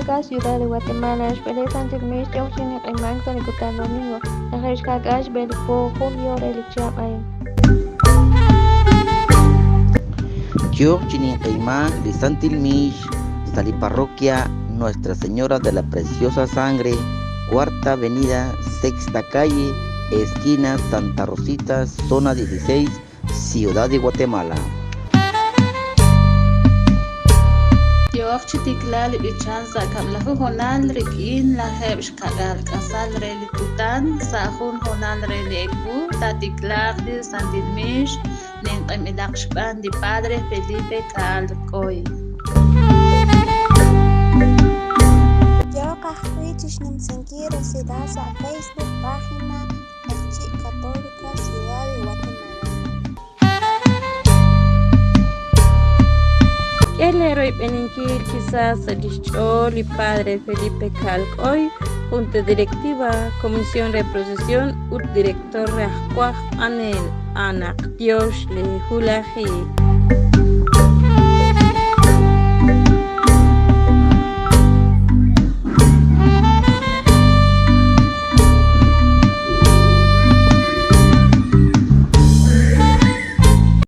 Católica Ciudad de Guatemala xb'ele Santil Mix yooq chi ninq'ehimank sa' li kutan domingo, 10 xb'e li po junio re li chihab' a'in. Yooq chi ninq'ehimank li Santil Mix sa' li Parroquia Nuestra Señora de la Preciosa Sangre, Cuarta Avenida, Sexta Calle, esquina Santa Rosita, zona 16, Ciudad de Guatemala. Yooq chi tiklaak li b'ichank sa' kab'laju honal rik'in 10 k'asal re li kutan, sa' jun honal re li ewu taatiklaaq li Santil Mix ninq'emb'ilaq xb'aan li Padre Felipe Caal Coy. Yooq ajwi' chi xnumsinkil resilal sa' Facebook página Q'eqchi' Católica Ciudad de Guatemala. K'e lee royb'eninkil chi sa sa' lix ch'ool li Padre Felipe Caal Coy, Junta Directiva, Comisión re Procesión ut Director re aj Wajb'anel, a'anaq Tiox lee hulajik.